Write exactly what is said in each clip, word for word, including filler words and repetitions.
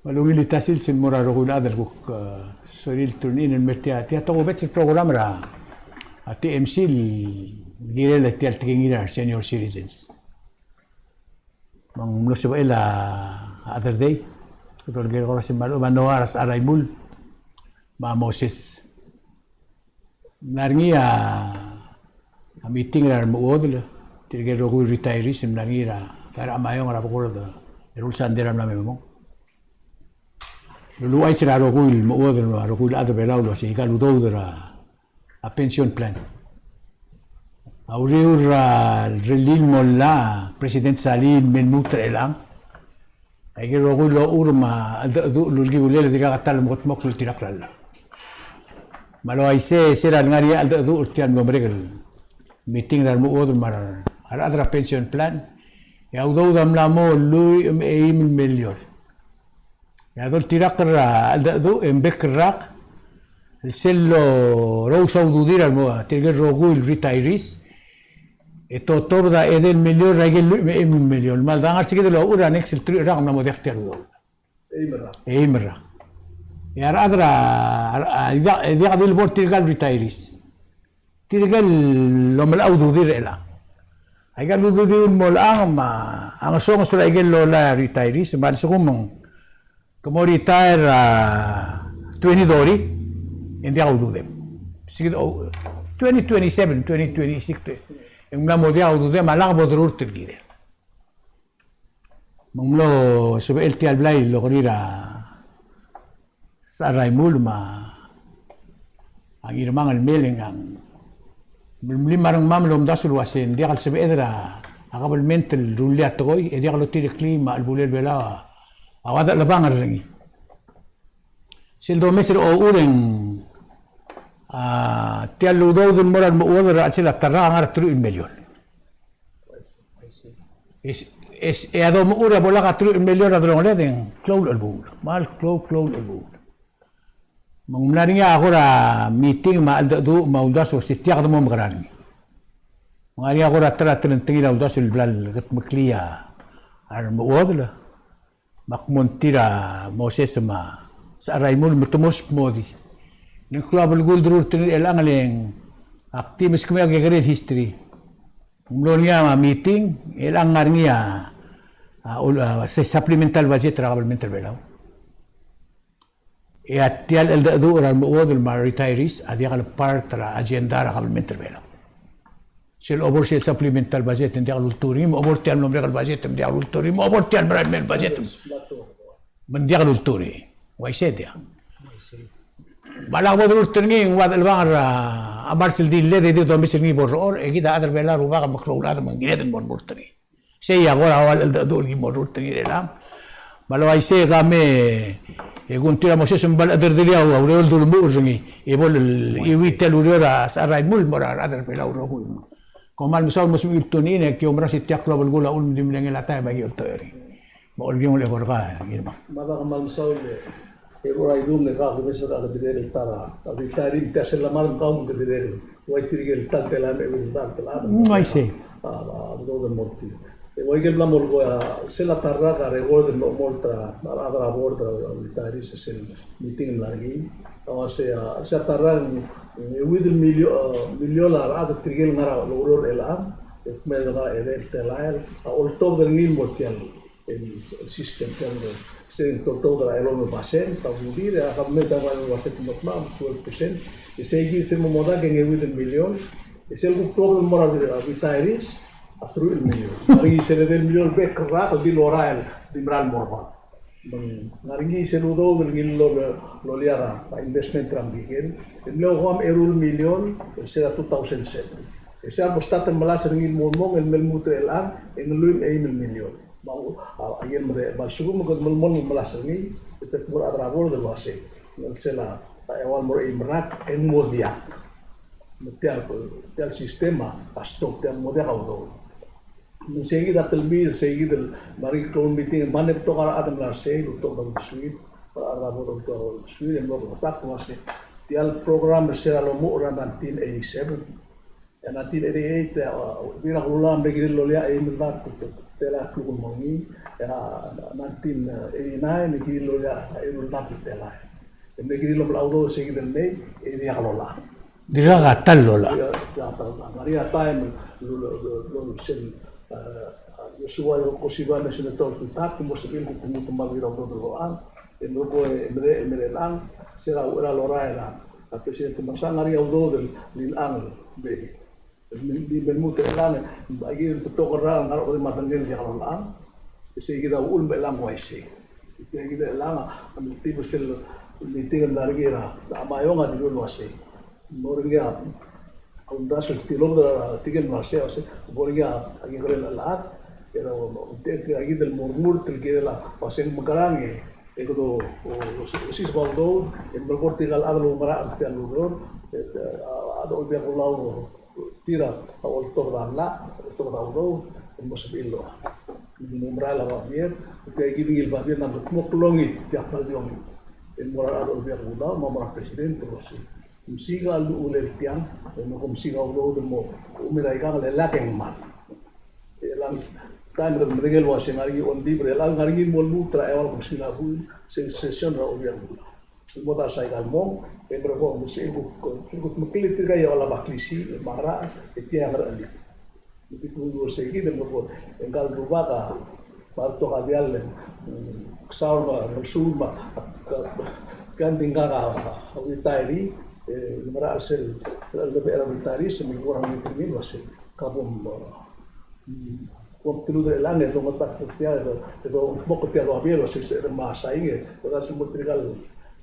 Me a ungil el tia el sils el mo er a rokui el chad el kuk, eh, sorir el tune in el mei er tia, tia tokubets el program er a, a T M C el kirel tia el tekingir a re senior citizens. Me ng mlo sebechel a other day, kede olengit el kora se el mo er a Noah er a Secharaimul me a Moses. Ng mla er ngii a, a meeting er a remechuodel, tirke el rokui el retirees, ng mla er ngii er a, er a Meyuns er a bekord el eru el sandei er a mla me mong. Luluuchais er a rokui el mechuodel, a rokui el chad er a Belau el uasei aika el udoud er a, a pension plan. A uriul er a lerellii el mo llach, President Salii el me lmuut er chelechang. Aike el rokui el ochur me a cheldecheduch el ulekiu el dirkak a ta el mekedmokl el oltirakl a llach. Me a le uaisei, se er a lengar er ngii a cheldecheduch er tia el mlo merek el meeting er a remechuodel me a rechad er a pension plan, e a udoud a mla mo lluich me a eim el miliol. E a doltirakl er a cheldecheduch e ng bek el rak el sel loruus a ududir a remo, tirke el rokui el retirees, e totobed a edei el miliol er aike el lluich me a eim el miliol. Me a lechub e ng ngar er sei kid el ochur er a next el teruich el rak el mla mo diak tia el udoud. Eim el rak. Eim el rak. E a rechad er a, a, a, diak, diak di le bo er tirka el retirees. Tirke el omelechang a ududir er chelechang. Aika el ududir el mo chelechang me a ngesonges er aike el lolai a retirees, me a lsekum ng ke mo retire er a twenty thirty, e ng diak a ududem. Sei kid, o, twenty twenty-seven, twenty twenty-six, e ng mla mo diak a ududem, a lak bo derurt el kirel. Me ng mlo sebechel tia el blai el okerir a Secharaimul me a Ngirmang el mei e ng melemolem a rengmam el omdasu el uasei ng diak el sebeched er a kabelment el rullii a tekoi e diak lotireklii me a chelbuul er Belau a ua dechelebangel er ngii. Sel domes er a ochur e ng, a, tia el udoud el mo er a remechuodel er a chelsel a ta el rak a ngar er a teruich el miliol. Es, es, e a domechur e a bo lak a teruich el miliol er a delongeled e ng klou el chelebuul. Kmal klou, klou el chelebuul. Me ng mla er ngii a kora meeting me a cheldecheduch me a uldasu el uasei tia kede mo mekerang er ngii. Me ng ngar er ngii a kora ta er a telengtengil a uldasu el bla lekedmeklii a remechuodel. Me ak mo tir a Moses me a Secharaimul me te mo sbmodi. Ng klou a belkul el derurt er ngii er chelechang e le ng ak di meskemiu a kekerei el history. Ng mlo er ngii a meeting, e chelechang ng ngar er ngii a, a, ul-, a, se supplemental budget er a kabelment er a Belau. E a tia el cheldecheduch er a remechuodel me a retirees a diak le part er a agenda er a kabelment er a Belau. Sel obo er sel supplemental budget e ng diak lultuil er ngii, me obo er tia el mlo merek el budget e ng diak lultuil er ngii, me obo er tia el merael mei el budget me ng diak lultuil er ngii. Uaisei tia. Me a lak bo derurt er ngii e ng ua dechelebangel er a mars el dilled e di domes er ngii bo lerechorech, e kid a chad er a Belau el rubak me a klou el chad me ng kired el mo remurt er ngii. Sei a kora ua el cheldecheduch el ki mo remurt er ngii er chelechang. Me a le uaisei e kemam e kuk tir a Moses me bo lechederderii a ureor el dulemuchel er ngii e bo leuitii a ureor er a Secharaimul el mo er a rechad er a Belau el rokui. Kom kmal mesaul el mo sebechir el tune in e ki oumera se tia el klou a belkul a uchul me di melengel a taem e aki oltoir. Me a olkiung el eko er kau, Ngirmang. Me a dak kmal mesaul e, e kora idung e kau a kumes er kau a kedereder el ta er a, a retiring, tia sel lemad me kau me kedereder el ua tirke el ta el telael me a euid el ta el telael. Mm, I see. A, a, a udoud el mo er tir. E ua ikel bla mo lekoi a, sel ta el rak a record el mo, mo er a, a, a rechad er a board er a retirees, sel meeting el mla er ngii. A uasei a, sel ta el rak, e, euid el milio-, a, miliol a rechad er tirke el ngar er a loureor er chelechang, e kmal ngar er a edei el telael, a oltobed er ngii el mo er tia el el, el system, tia el, se ng totobed er a elolem el basent, ta ududir, e a kabelment a elolem el basent el mo tmam, twelve percent. E sei kid sel mo modak e ng euid el miliol, e sel kuk tobed el mo er a retirees, a teruich el miliol. Ng ngar er ngii sel edei el miliol el bek el rak el di lorael, di merael el mo er bab. Me ng ngar er ngii sel udoud el ngii el lo, lo, lolia er a investment er a Merikel, el mle okeim eru el miliol, el se er a two thousand seven. E se a bo start el melasem er ngii el mo mong, el me lmuut er chelechang, e ng lluich me a eim el miliol. Me a, a, a, ikel merek, me a lsekum kede melemolem el melasem er ngii, e te kmo er a rechad er a board el uasei, ng sel a, a eua el mo er a eim el rak, e ng mo diak. Me tia, tia el system a, a stop, tia el mo diak a udoud. Me sei kid a telbiil, sei kid el, me a rik klou el meeting, me a nge betok a rechad el mla er sei, el betok a uldesuir, me a rechad er a board el betok a uldesuir, e mlo betok el uasei. Tia el program el se er a lomuchel er a nineteen eighty-seven. E nineteen eighty-eight, e, a, Belau a kelulau a mle kirir el loia a eim el dart el telael el kluk el mo er ngii, e, nineteen eighty-nine, e kirir el loia a eru el dart el telael. E mle kirir el omelai a udoud er se kid el mei, e diak lolai. Dirkak a ta el lolai. Dirkak a ta el lolai. Ngar er ngii a taem el, el, el, el, sel, e, Joshua Yokosiba me a Senator Tutak, mo sebechir el kuk lmuut el mo er a udoud el loia. E merkong e, e mle, e mle chelechang, se er a uchei er a lorael a, a President Remengesau, ngar er ngii a udoud el, el chelechang, me Di, di me lmuut er chelechang, me aki betok el rak el ngar er a odei me a bedengel el diak lolechang. E sei kid a uchul me chelechang uaisei. Tia kid er chelechang, a miltibel sel meeting el mla er ngii er a Maiong a dilu el uasei, mo er ngii a uldasu el tilobed er a tirke el mla er sei, uasei, mo er ngii a kekerei el chelechang, e a, tia kid el mo remurt el kirel a uasei ng mekerang e, e kede, o, o, osiseb a udoud, e melekoi er tirka el chad el oumerang er tia el ureor, e, a, a, a Olbiil er a Kelulau, tir a oltobed a llach, oltobed a udoud, el mo sebechir el, el mo merael a babier, tia kid el babier a mla mo klou er ngii, tia kmal di ongit. El mo er a Olbiil er a Kelulau, me a mo er a President, el uasei, msiik a llechul el tiang, el mo kom msiik a udoud el mo, mo er a ikang el lak e ng mad. E chelechang, taem e kede medengei el uasei ngar er ngii a ongdibel, e chelechang ngar er ngii el mo lmuut er a eua el kebesengil a buil, sel session er a Olbiil er a Kelulau. El mo ta er a saik el mong, e merkong, me sei kuk, kuk, kuk meklii tirka el eua el baklisi, me a ngerachel, e tia a ngerachel. Me di kuk nguu er sei kid, e merkong, e ngka el rubak a, me a rebetok a diall, mm, Ksaul me a, Ngelsuul me a, ka, ka, ka di ngka a, a, a retiree, e, ngerachel sel, el, el, el retiree, se me kuk er a retiree, el uasei, ka bom, mm, Kom teluut er chelechang e dongetakt er tia, e do, e do, mo er tia el babier el uasei se me a saing e, e dosa se mo tirka el,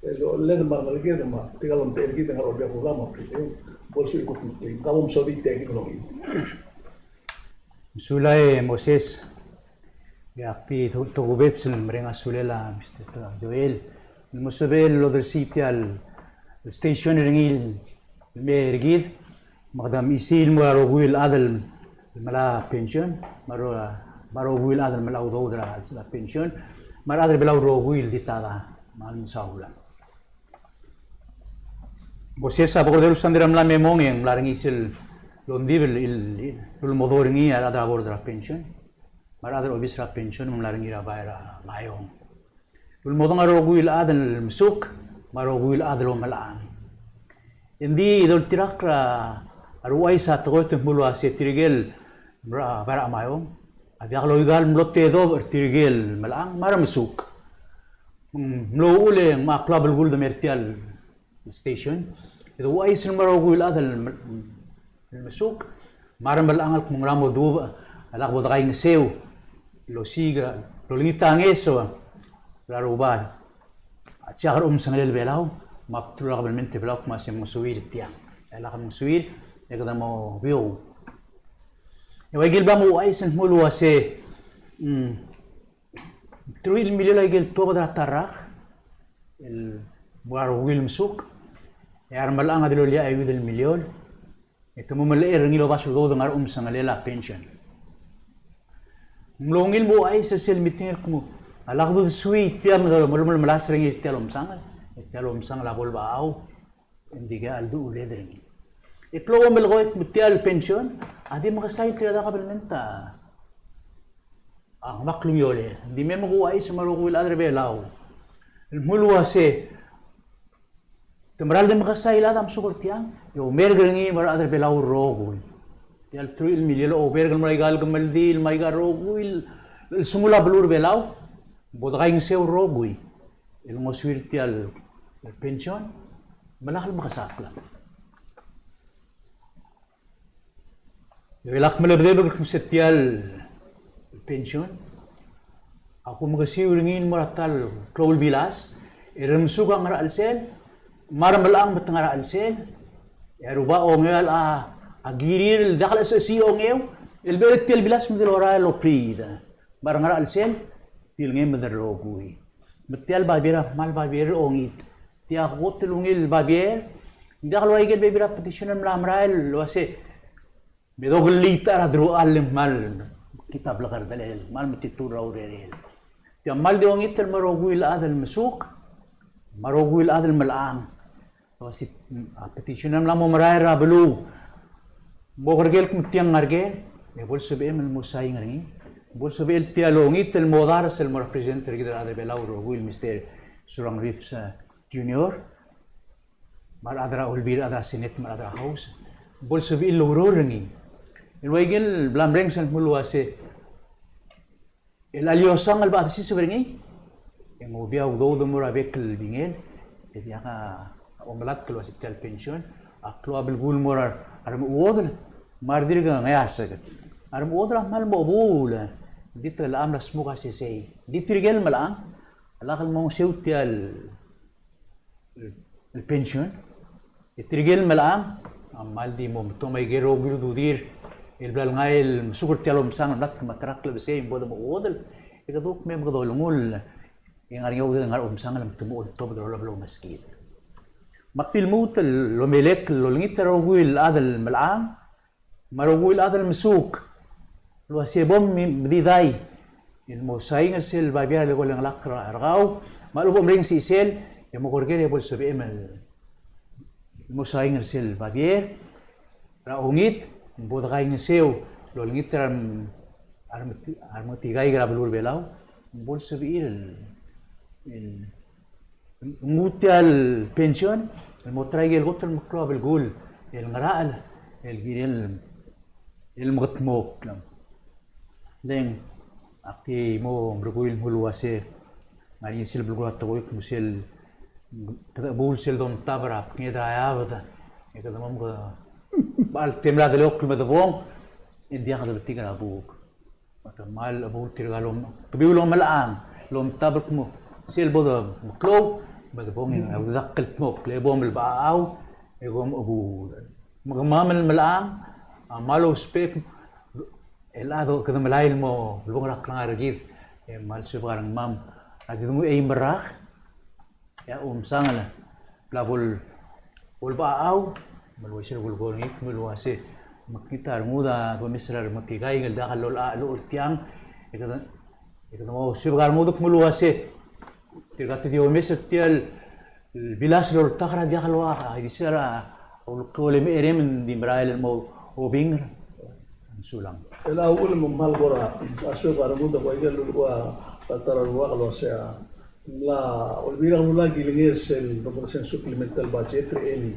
e, loled me a rengeleked me tirka el omtechei er kid el ngar er a Olbiil er a Kelulau me a President, bo lsebechir el kuk meklii. Ka bom sorir tia kid el ongit. Sulang e Moses, e ak di to-, tokubets el mereng a sulel a Mister Joel. Mo sebechel el odersii tia el station er ngii el mei er kid, me kede mechisii el mo er a rokui el chad el melai a pension, me a ro-, me a rokui el chad el melai a udoud er a, er a pension, me a rechad er a Belau el rokui el di tada, me a mesaul. Moses, a bo kede ousang er a mla me mong e ng mla er ngii sel ongdibel el, el, el ulemodong er ngii a rechad er a board er a pension, me a rechad er a obis er a pension, me ng mla er ngii er a bai er a Maiong. Ulemodong a rokui el chad el mesuk, me a rokui el chad el omelechang. Engdi doltirakl er a ruchais a tekoi el dmu el uasei tirke el mla er a Maiong a diak loika el mlo tedobech er tirke el melechang me a remesuk. Ng mlo uchul e ng mla klou a belkul el de mei er tia el station. E de ouchais el mo er a rokui el chad el me-, el mesuk, me a remelechang el kmo ngera mo duubech, a lak bo dekaingeseu el osiik el olengit a ngeso er a rubak a Chiakar Umsengelel Belau, me a bdelul a kabelment er Belau el kmo a se mo ngosuir tiang. E lak mo ngosuir, e kede mo biou. E ua ikel bla mo ouchais el dmu el uasei, mm, teruich el miliol a ikel tuobed er a ta el rak el mo er a rokui el mesuk, e a remelechang a dilu el eai euid el miliol, e te mo melechei er ngii el oba sudoud el ngar er a Umsengelel a pension. Ng mlo ungil mo ouchais er sel meeting el kmo a lak dodesuii tiang me de melemolem el melasech er ngii er tia el omsangel, e tia el omsangel a bo lebechachau. Engdi ke a ldu uled er ngii. E klou a melekoi el kmo tia el pension a di mekesai el tir a kabelment a, a ngmak el ungiolel. Engdi me mekuchais me a rokui el chad er a Belau el dmu el uasei te mera el di mekesai el chad a mesuk er tiang, e omerk er ngii me a rechad er a Belau el rokui. Tia el teruich el miliol a oberk el mo er aika el kemeldiil me aika el rokui el, el sengul a beluu er a Belau, bo dekaingeseu el rokui el ngosuir tia el pension, me lak el mekesakl. E lak melebedebek el kmo se tia el pension a kumekesiu er ngii el mo er a ta el klou el bilas, e remesuk a ngera chelsel, me a remelechang me te ngera chelsel, e a rubak a ongeuang a, a kirir el diak lsesii a ongeuang, el bo er tia el bilas me di lorael el obriid. Me a re ngera chelsel, di le ngii me de rokui. Me tia el babier a kmal babier er a ongit. Tia kot el ungil babier, ng diak loia ikel bebil er a petition el mla merael el uasei me dokelii ta er a deruchall el kmal mekngit a blekerdelel, kmal metitur er a urerel. Tia kmal di ongit el mo er a rokui el chad el mesuk, me a rokui el chad el melechang. Uasei, a petition a mla mo merael er a beluu Mo kerkel kmo tiang ngar er ker, e bo lsebechem el mo sain er ngii. Bo lsebechel tia el ongit el mo dars el mo represent er kid el chad er a Belau el rokui el Mister Surangel Whipps, eh, Junior, me a rechad er a Olbiil, rechad er a Senate, me a rechad er a House. Bo lsebechir el oureor er ngii. El ua ikel bla mrenges el kmo el uase el aliosang el bla desiseb er ngii, e ng obia udoud el mo er a bek el bingel, e diak a omelatk el uase tia el pension a klou a belkul el mo er a remechuodel, me a redirk ngeasek. A remechuodel a kmal mo chebuul, ng di te locha mla smuk a sesei. Ng di tirke el melechang a lak el mo ngeseu tia el el pension. E tirke el melechang a kmal di mo metom aike el rokui el ududir el bla lengai el mesuk er tia el omsang el mlatk me a ta er a klebesei me bo demechuodel, e kede kuk mei me kede olengull, e ng ngar er ngii a udoud el ngar er a omsang el me te mo oltobed er a olab el omeskid. Me ak di lmuut el omelek el olengit er a rokui el chad el melechang me a rokui el chad el mesuk el uase bo mmedidai el mo sain er sel babier a leko el chengelakl er kau, me a lebo mrenges er sel, e mo kerker e bo lsebechem el mo sain er sel babier er a ongit, me bo dekaingeseu el olengit er a rem-, a remet-, a remetikaik er a beluu er a Belau, me bo lsebechir el, el nguu tia el pension el mo ta er a ikel kot el meklou a belkul el ngerachel el kirel el mekedmokl. Le ng ak di mo merekui el kmo el uase ng ngar er ngii sel belkul a tekoi el kmo sel kede chebuul sel domtab er a bkenged er a eabed, e kede mo me ke, bechal temel a deleuokl me debong, e ng diak debetik er a buk. Me te kmal chebuul tirka el om-, kebiu el omelechang el omtab el kmo sel bo de meklou me debong e a udak el dmokl, le bo melebechachau e kom chebuul. Me kemam el melechang a kmal ousbech el chad, kede melai el mo lebong er a klengar er kid, e kmal suebek a rengmam a di denguu eim el rak, e a omsangel a bla bo l-, bo lebechachau, me le uaisei el kulekoi er ngii el kmo el uase mekngit a rengud a domes er a remetikaik el diak lolechach el uchul tiang, e kede, e kede mo suebek a rengud el kmo el uase tirka te di omes er tia el bilas el oltak er a diak locha, a ildisel a uleklou el omecherem, ng di merael el mo obengkel. Sulang. El a uchul me ng kmal kora suebek a rengud a ua ikel lulekoi a ta er a rubak el uase a mla Olbiil er a Kelulau a kilengei er sel Congressional Supplemental Budget er a elii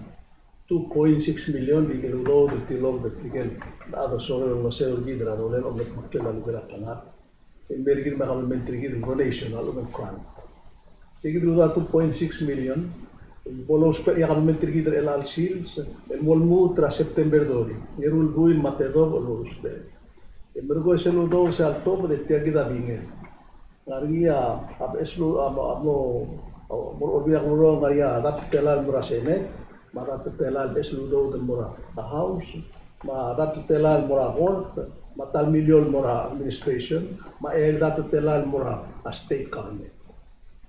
two point six million el ikel udoud el tilobed er tirke el chad el sorir el ngeseu er kid er a rolel a ometmeklel a llukel a klengar el mei er kid me a kabelment er kid el donation a lechub e ng grant. Sei kid el udoud a two point six million el bo lousbech er ngii a kabelment er kid er chelecha el sils el mo lmuut er a September thirty, ng eru el buil me a tedobech el lousbech. E merekong e sel udoud er sel ltobed e tia kid a bingel. Ng ngar er ngii a, a beches el, a mo, a mo, a mo er a Olbiil er a Kelulau, ng ngar er ngii a dart el telael el mo er a Senate, me a dart el telael el beches el udoud el mo er a House, me a dart el telael el mo er a Court, me a ta el miliol el mo er a administration, me a dart el telael el mo er a state government.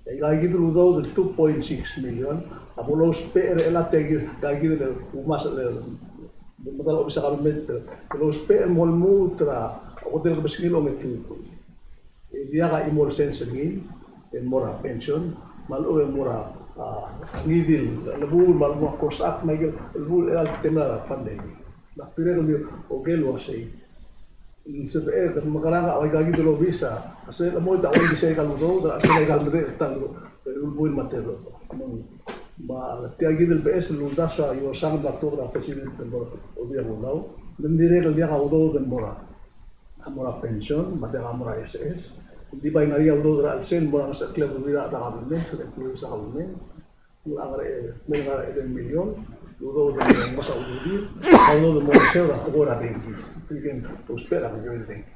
E aika kid el udoud el two point six million a bo lousbech er chelecha tia kid, aika kid el umasech el, el medal a obis er a kabelment, el lousbech el mo lmuut er a okedei el kebesengil a ongetiu el buil. E diak a chimo el sens er ngii el mo er a pension, me a lechub e ng mo er a, a, ngii di el chelebuul, me a lechub e ng mo er a CARES Act me aike el chelebuul er chelecha el temel a pandemic. Me ak dirrek el di oker el uasei, ng sebeched el mekerang a ua aika kid el obis a sel chemoit a ua ikisei aika el udoud er a sel aika el medechel el ta el ulbuil me a tedobech. Me tia kid el beches el uldasu a iosang me a tuobed er a President er a Olbiil er a Kelulau, ng dirrek el diak a udoud el mo er a a mo er a pension, me a diak a mo er a SS. Ng di bai ngar er ngii a udoud er a chelsel el mo er a ngesecheklel a bebil er a government, el employees er a government. Ng ngar er a, me ngar er a eleven million el udoud el mo er a ududir, a udoud el mo er a sel er a tekoi er a dengki. Tirke el ousbech er a tekoi er a dengki.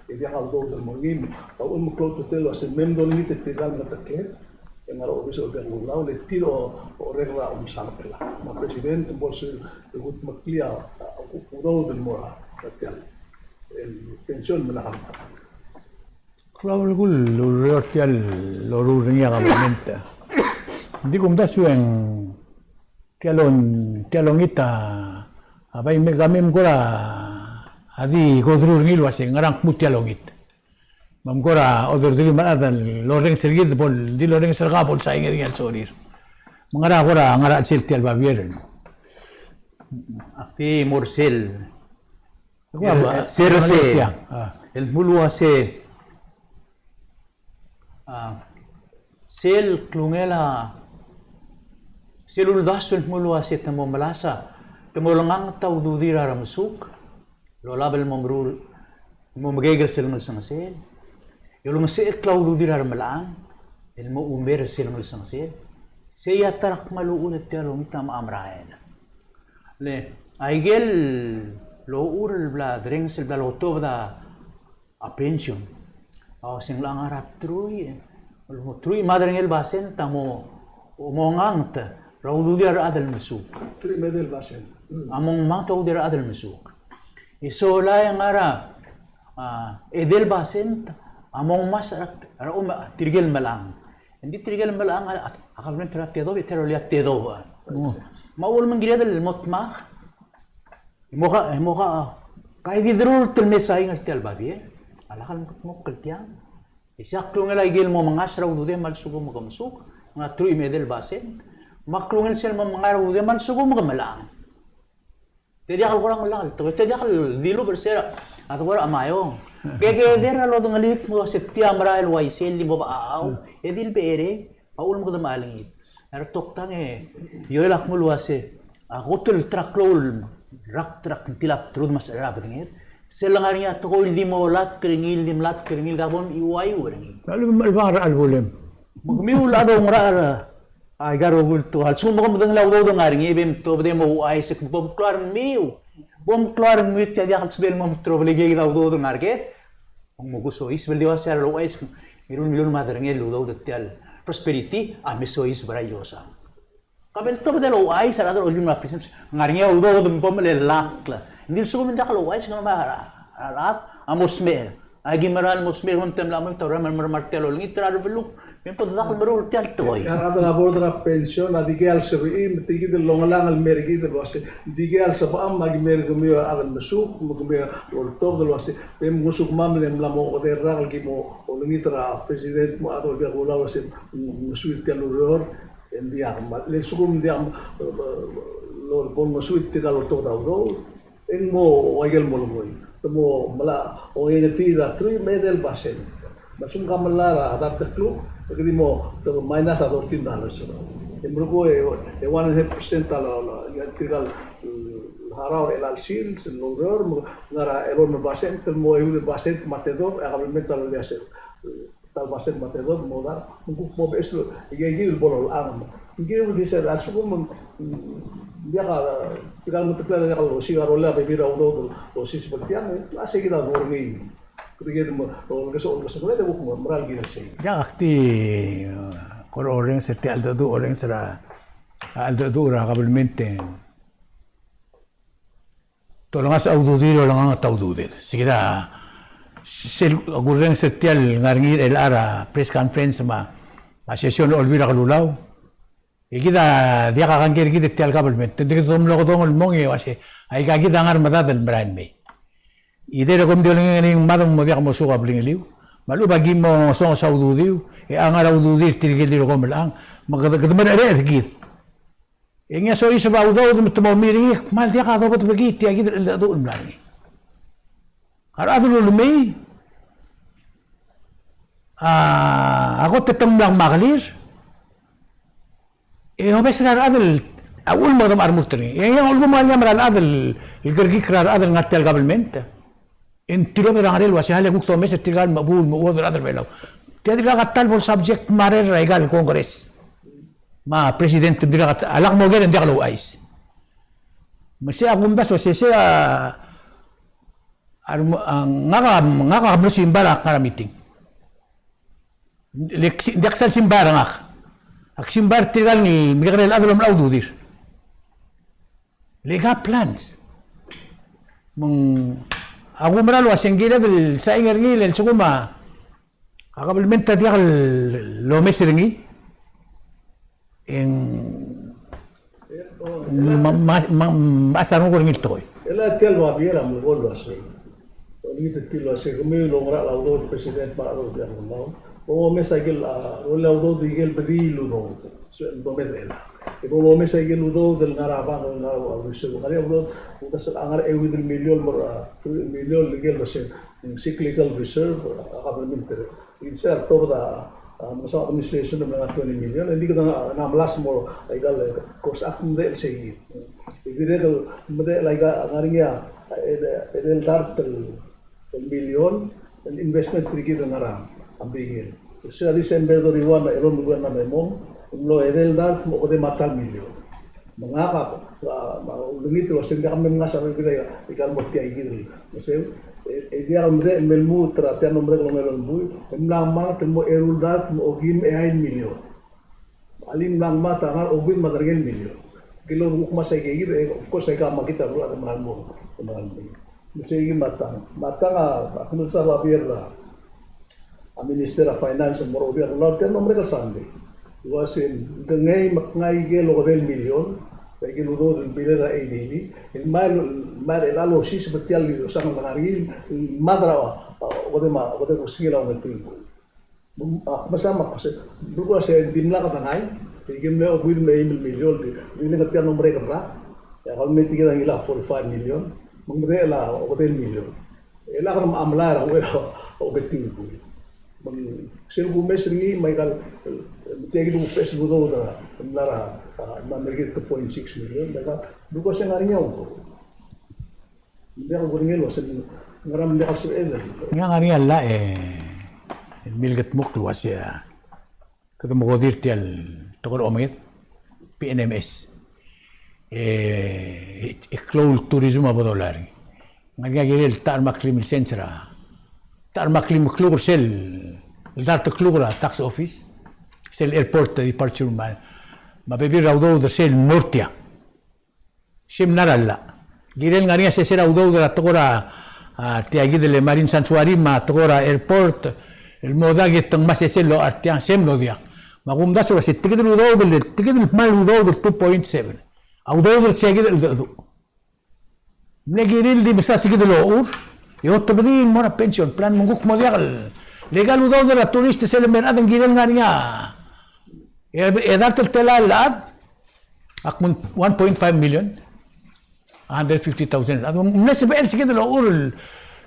E diak a udoud el mo er ngii, a uchul me klou a ultutelel el uasei me mdolengit er tirka el mengeteklel, e ngar er a obis er a Olbiil er a Kelulau, le tir a orreked er a omsangel. Me a President, me bo lsebechir el kudmeklii a, a, udoud el mo er a, er tia el el pension me a lak. Klou a belkul el ureor tia el loruul er ngii a government. Ng di kumdasu e ng tia el on-, tia el ongit a, a bai me, ka mei me kora di go through er ngii el uasei ngera ng kmu tia el ongit. Me ng kora oderderii me a rechad el orrenges er kid, bo el di lorrenges er kau bo el sain er ngii a lsorir. Me ngera kora ngar er a chelsel tia el babier. Ak di mo er sel Sel, sel, el dmu el uase, a, sel klungel a, sel uldasu el dmu el uase te mo melasem, te mo olenganget a ududir a remesuk el olab el mo meruul, mo mekeker sel ngelsengesel. E olngesechekl a ududir a remelechang el mo umer sel ngelsengesel. Sei a ta er a kmal uchul e tia el ongit a merael. Le, aikel lochur el bla derrenges el bla lotobed a pension a osengel a ngar er a truich, truich me a derengel basent a mo, mo nganget er a ududir a rechad el mesuk. Truich me a edei el basent. A mo nganget er a ududir a rechad el mesuk. E sola e ngar er a, a, edei el basent a mo ngmasech er a, er a, um, tirkel melechang. Engdi tirkel melechang a, a, a government er a tedobech, e te rolel a tedobech. Me a uchul me ng kired el mo dmak, e mo ka, e mo ka, ka e di derurt el mesaing er tia el babier a lak el meketmokl er tiang. E sei a klungel aikel mo mengasech er a ududem a lsekum ke mesuk, ng ngar er a truich me a edei el basent. Me a klungel sel mo mengasech er a ududem a lsekum ke melechang. Te diak el kora ngelekek el tekoi, te diak el dilubech er se er a, a tekoi er a maiong. Ke, kede er a lodengelii el kmo se tia merael el uaisei el di mo bechachau, e di le becherei, a uchul me kede mechelengit. A retoktang e, Joel a kmo el uase, a kot el ta er a klou el rak, ta er a kngtil a bdelud me a secher a bedenged. Sel lengar er ngii a tekoi el di molatk er ngii, el di melatk er ngii, el di bo el uaiu er ngii. A lechub e ng chelebangel er a chelebulem. Me kemiu el chad el oungerachel er a Aika el rokui el tekoi. A lsekum kom medengei a udoud el ngar er ngii, e bem tobed e mo ouchais, bo mklou a rengmiu. Bo mklou a rengmiu, tia diak el sebechel el mo trouble er kid a udoud el ngar er kid. Ng mo kusois, sebechel di ua se a louchais, ngii el milul me a derengel el udoud er tia el prosperity a mesoiseb er a iosang. Ka bel tobed el ouchais a rechad er a Olbiil me a Prisons, ngar er ngii a udoud me bo mchelellakl. Ng di lsekum ng diak louchais, ng mera el rechad a mo smecher. Aki mera el mo smecher, ng di mla mo taura me a mera el tia el olengit er a rebeluk. Me bo dedak el meruul tia el tekoi. A rechad er a board er a pension a dikea el sebechir, me tirkid el longelang el mer kid el uase, dikea el sebecham, aki mer kemiu a rechad el mesuk, me kemiu a loltobed el uase, bem ngosukemam el mla mo okedei el rak el ki mo olengit er a president me a rechad er a Olbiil er a Kelulau el uase, ng mesuit tia el ureor, e ng diak, me a lsekum ng diak, e, lo, bo ngosuit tirka el oltobed a udoud. E ng mo ua ikel mo lengoi. Te mo melai a ongeterir a truich me a edei el basent. Me a lsekum ke melai er a dart el kluk, e ke di mo, te mo minus a thirteen dollars. E merekong e, e one and a half percent a lo, lo, tirka el, e, harau er chelecha el sils, el oureor, me ngar er a elolem el basent, te mo euid el basent me a tedobech, e a kabelment a loia sel ta el basent me a tedobech, me a odar, me ng kuk mo beches el, e, e, e, el bo lolechang. Ng kirel di sel, a lsekum, mm, diak a, tirka el meteklel a diak losiik a rolel a bebil er a udoud el osiseb er tiang, e, a sei kid a bo er ngii. Kede kid mo, olkes, olkes, olkes, e kuk mo, mera el kirel sei. Diak ak di, e, kora orrenges er tia el cheldecheduch, orrenges er a, a cheldecheduch er a kabelment e te olengasech a ududir, olenganget a ududed. Sei kid a, sel kurrenges er tia el ngar er ngii er chelecha er a press conference me a, me a session er a Olbiil er a Kelulau. E kid a diak a kangkei er kid er tia el kabelment. Te kede mlo kedong el mong e uase, aika kid a ngar medad el merael mei. Either kom di olengit er ngii me ng mad me ng mo diak mosuk a blingeliu. Me a lechub a ki mo ngesonges a ududiu, e a ngar er a ududir tirke el di kom melechang. Me kede, kede mereched er kid. E ngii a soiseb a udoud me te mo mei er ngii, kmal diak a dobedebekii tia kid el cheldecheduch el mla er ngii. A rechad el ulemei, a, a kot e te mla ngmakelir, e obes er a rechad el, a uchul me kede mla remurt er ngii. E ngii a ulekum a liam er a rechad el, el kerekikl er a rechad el ngar tia el kabelment. E ng tilobed er a ngerel el uasei, a le kuk domes er tirka el mechebuul, mechuodel el chad er a Belau. Tia dirkak a ta el bo el subject matter er aika el Congress me a president, ng dirkak a ta, a lak mo ker e ng diak louchais. Me sei a kumdasu, sei, sei a, a, a, ngak a, ngak a mlo simbai er a ngar er a meeting. Le, ng diak sal simbai er ngak. Ak simbai er tirka el ngii, me kekerei el chad el omechar a ududir. Le aika plans. Me ng, a kumerang el uasei ng kired el sain er ngii, le lsekum a, a kabelment a diak lomes er ngii, e ng ma, ma, ma, mechas a renguk er ngii el tekoi. Ele tia el babier a melekoi el uasei. Olengit er tir el uasei, kemiu el oungerachel a udoud el president me a rechad er a Olbiil er a Kelulau. Bo momes a ikel, a, rolel a udoud er a ikel bedul el udoud. So, domes er chelechang. E bo lomes a ikel udoud el ngar er a bank, el ngar er a reserve. Ngar er ngii a udoud, ng ngar er a euid el miliol, mo er a, euid el miliol el ikel uasei, mm, cyclical reserve, a government er. Ng se er a tobed a, a, mesa administration el ngar er a twenty million, e ng di kede ng, ng melasem mo, a ikal, e, cost ak medechel sei. E dirrek el medechel a ika, ngar er ngii a, e, e, edei el dart el el miliol el investment er kid el ngar er a bingel. Se er a December thirty-one a elolem el government a mong, ng mlo edei el dart me a okedei me a ta el miliol. Me ngak a, a, a, ulengit el uasei ng diak mle ngasech a bebil a ikal mo er tia kid el, uasei, e, e diak el medechel me lmuut er a tia el mlo merek el ongelolem el buil, e mla ngmai el mo eru el dart me a okeim me a eai el miliol. Alii, ng mla ngmai a ta el ngar er a okeuid me a derengel el miliol. Kid el kuk ngmasech a ikakid, e, of course, a ika a market a beluulechad e meral mo, e meral mo. Me sei kid me a tang. Me a tang a, a kmal sa babier er a, a Minister er a Finance, mo er a Olbiil er a Kelulau, tia el mlo merek el Sunday. Uasei, ng kengei me kngai ikel okedei el miliol, e ikel udoud el bill er a A D B, el mei, mei er a losiseb er tia el osang el ngar er ngii, el mad er a, a, okedei me a, okedei me a osengel a ongetiu el buil. A, mesa me a kose, ng kuk uasei ng dimlak a dengai, e ikel mle okeuid me a eim el miliol, di, di le ng tia el mlo merek el rak, e a government a ngilai a forty-five million, me ng medechel a okedei el miliol. E lak a mla er a uchei er a oketiu el buil. Me ng sel kumes er ngii me a ikal, e, tia kid el kumes el udoud er a, mla er a, a, mla er a two point six million, me a ikal, ng kuk uasei ng ngar er ngii a udoud. Ng diak el kudengei el uasei ng ngar er ngii a llach, e, el milkedmokl el uasei, a, kede mo kodir tia el tekoi er a omenged, P N M S. E, e klou el tourism a bo dolai er ngii. Ng ngar er ngii a kirel ta er a klim el sens er a, ta er a klim el kluk er sel, el dart el kluk er a tax office, sel airport departure me a, me a bebil er a udoud er sel mo er tia. Sei mla er a llach. Kirel ngar er ngii a sesei er a udoud er a tekoi er a, a, tia kid el Marine Sanctuary me a tekoi er a airport, el mo diak e te ngmai a sesei el locha er tiang, sei mlo diak. Me a kumdasu el uasei, tia kid el udoud el, tia kid el kmal udoud el two point seven. A udoud er tia kid el cheldecheduch. Mle kirir el di mesa se kid el ochur, e otebedii el mo er a pension plan, me ng kuk mo diak el, le ikal udoud er a tourist sel me a rechad, ng kirel ngar er ngii a, e, e dart el telael el chad, a kmo ng one point five million, a hundred fifty thousand. A mle sebechel se kid el ochur el,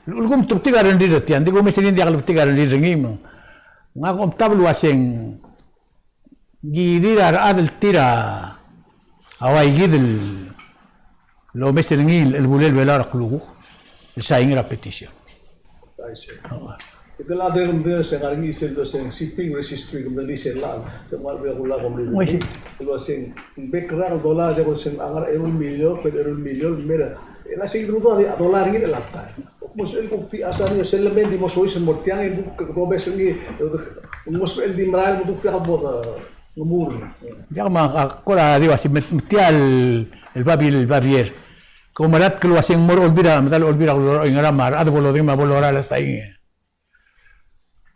el, el kumes a betik a rengrir er tiang, ng di kumes er ngii ng diak lebetik a rengrir er ngii me. Ngak a omtab el uaseng, ng kirir a rechad el tir a ua kid el omes er ngii el chelebulel Belau er a klukuk el sain er a petition. Aisei. Ua. Tia el chad el mle se ngar er ngii sel, sel shipping registry, ke mle di sel llach, ke mle di sel llach, ke mle di. Ua, aisei. El uaseng, ng bek el rak el dolai, e uaseng a ngar er a eru el miliol, pe eru el miliol, me er a, e le sei kid el dolai, a dolai er ngii el alta. Mo sebechel kuk di a sal ngii, sel lemei e ng di mo soiseb el mo er tiang, e ng kuk domes er ngii, e ng mo sebechel di merael el mo duk tiang el bo, e, ngemur. Diak, me a kora di uasei me, me tia el, el babier, el babier. Ke oumerang el uaseng mo er a Olbiil er a, medal Olbiil er a Kelulau er a Oingerang me a rechad a bo lodengei me a bo lorael a sain.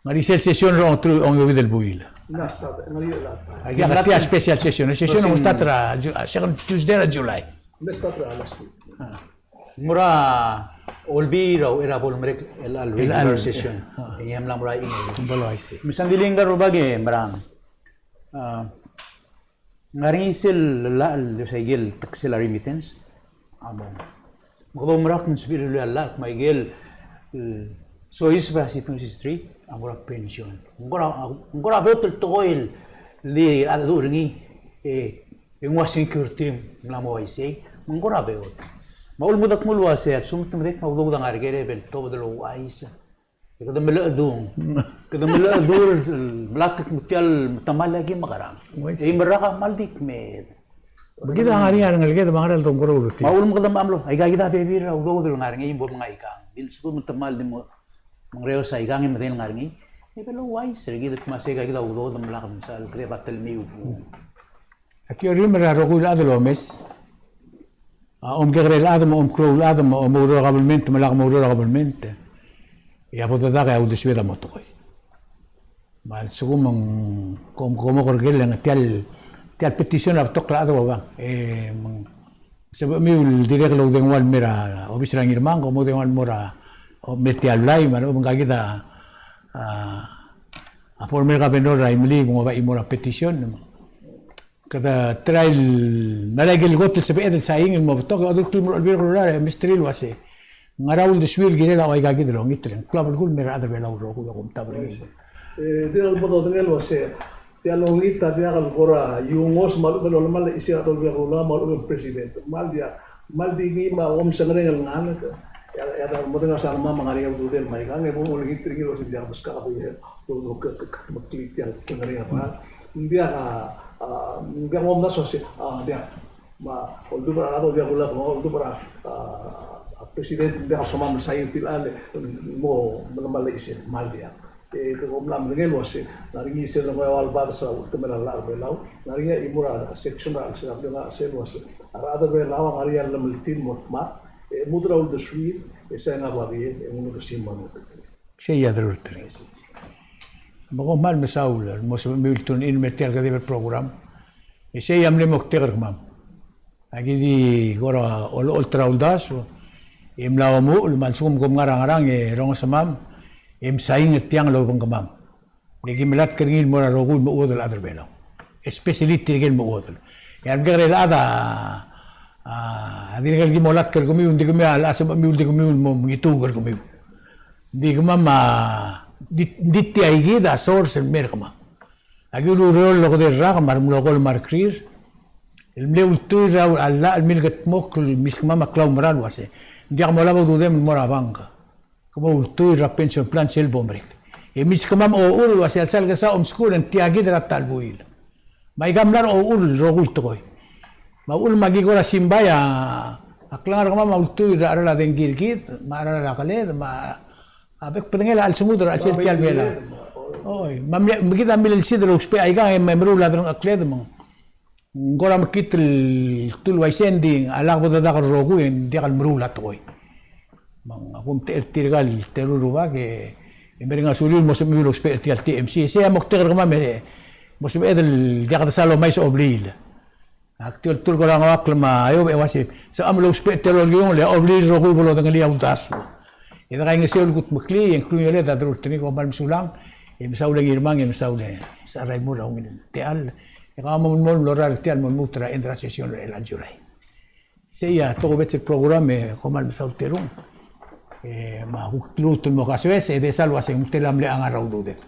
Ngar er ngii sel session er a ongeteruich, ongeuid el buil. Ng start, ng ngar er ngii el. Aika, tia special session. Session a start er a Ju-, a, second Tuesday er a July. Ng start er a last week. A. Mo er a Olbiil er a, er a bo lemerek el, el, el regular session. A. E ng mla mo er a email. Ng bo loisei. Me se ng di le ngar er a rubak e merang. A, ngar er ngii sel llach el, sel ikel teksel a remittance. A mo. Me kede oumerang el sebechir el llach, me a ikel, e, soiseb er a shipping registry a mo er a pension. Ng kora, ng kora beot el tekoi el di a cheldecheduch er ngii, e, e ng ua security el mla mo uaisei, me ng kora beot. Me a ulemedakl el uasei, a lsekum te medengei a udoud a ngar er ker e bo el tobed el ouchais. E kede melechedung. Kede melechedung el melatk me tia el temall a ki mekerang. Uaisei. E merek a kmal di kmeed. Me kid a ngar er ngii a rengeleked me a ngar er a ledongkor a ureor. Me a ulemekedam a mlo, aika kid a bebil er a udoud el ngar er ngii, bo mengaikang. Di lsekum ng temall di mo, mengereos aikang e medengei el ngar er ngii. E bo louchais er kid el kmo se aika kid a udoud el melak msal, kede bo telmiu. Aki orrimel er a rokui el chad el omes. A, omkekerei el chad me a omklou el chad me a omoureor er a government me a lak moureor er a government. E a bo dedak e a uldesued a mo tekoi. Me a lsekum ng kom, kom oker el, tia el, tia el petition a betok el chad el obang. E, me ng sebechemiu el dirrek el oudengua el mei er a obis er a Ngirmang, kom oudengua el mo er a, o, mei er tia el blai, me a lechub e ng ka kid a, a, a former governor er a Imeliik, me ng oba chimo er a petition. Kede try el merael el kot el sebeched el sain el mo betok, e odurokl el mo er a Olbiil er a Kelulau e mesterir el uase ngera uldesuir el kirel a ua ikakid el ongit el klou a belkul el me er a rechad er a Belau el rokui. Kom tabel er ngii. E, dirrek el bo dodengei el uase tia el ongit a diak el kora iungos me a lechub e ng olemall a chisel a rechad er a Olbiil er a Kelulau me a lechub e ng president. Kmal diak, kmal di ngii me a omsengereng el ngalek. E a, e a, medengei a sal me a ngar er ngii a ududel me aikang, e bo molengit er ngii el uase ng diak meskak a bo, bo, bo, ke, ke, ke, meklii tia el klengereng el ngalek. Ng diak a, a, ng diak momdasu el uase, a, diak. Me a oldubech er a rechad er a Olbiil er a Kelulau, me a oldubech er a, a, a president, ng diak a somam el sain er tia el, mo, mo melemall a chisel, kmal diak. E, ke kom mla medengei el uase, ng ngar er ngii sel lengoeua el bades er a ultemel a llach er a Belau, ng ngar er ngii a chimo er a section er a chelsel a Belau, ng ngar er ngii sel uase, a rechad er a Belau a ngar er ngii a llemeltir el mo dmak, e, lmuut er a uldesuir, e, sain a babier, e, ng uldesuir me a lmuut. Sei a deruterir. Me kom kmal mesaul el mo sebechemiu el tune in el mer tia el kedeb el program. E sei a mle moktek er kemam. Aki di kora olecholt er a uldasu, e mla omuchel, me a lsekum kom ngar er a ngerang e rongesemam, e msain er tiang el obengkemam. Le ki melatk er ngii el mo er a rokui el mechuodel el chad er a Belau. Especially tirke el mechuodel. E a remekekerei el chad a, a, a dirrek el ki mo latk er kemiu, ng di kemiu a locha sebechemiu el di kemiu el mo mengituuk er kemiu. Ng di kemam a, di, di tia ikid a source el mer kemam. Aki ulureor el okedei el rak me a remlo kol me a rekrir el mle ultuil er a llach el milkedmokl el miskemam a klaumerang el uase ng diak molab a ududem el mo er a bank. Ke mo ultuil er a pension plan sel bo merek. E miskemam a ochur el uase a lsal kesai a omeskul e ng tia kid er a ta el buil. Me aika mla er a ochur el rokui el tekoi. Me a uchul me aki kora simbai a, a klengar er kemam a ultuil er a cheral a dengki er kid, me a cheral a keled, me a bek el bedengel a chelsengud er a chelsel tia el Belau. Oi, me a mle, me kid a milelsid el ousbech aikang e meruul a delengchekled me ng ng kora mekngit el tul uaisei, ng di a lak bo dedak el rokui e ng diak el meruul a tekoi. Me ng, a kumtechei er tirka el teru el rubak e, e mereng a suliu el mo sebechemiu el ousbech er tia el T M C. E sei a moktek er kemam e mo sebeched el diak desal omais a obliil. Ak di olturk er a ngoakl me a eou e uase, sebecham el ousbech tia el okiung, le a obliil el rokui bo lodengelii a uldasu. E de kaingeseu el kutmeklii, e ng klungioled a deruterir, kom kmal mesulang, e mesaul e Ngirmang, e mesaul e Saraimur a ungil techall, e kemam a mo melemolem el orrael er tia el mo lmuut er a end er a session er a elecha el July. Sei a tokubets el program, e kom kmal mesaul terung. E me a kuk lmuut el mo kasoes, e desa el uase ng tela mle ngar er a ududed.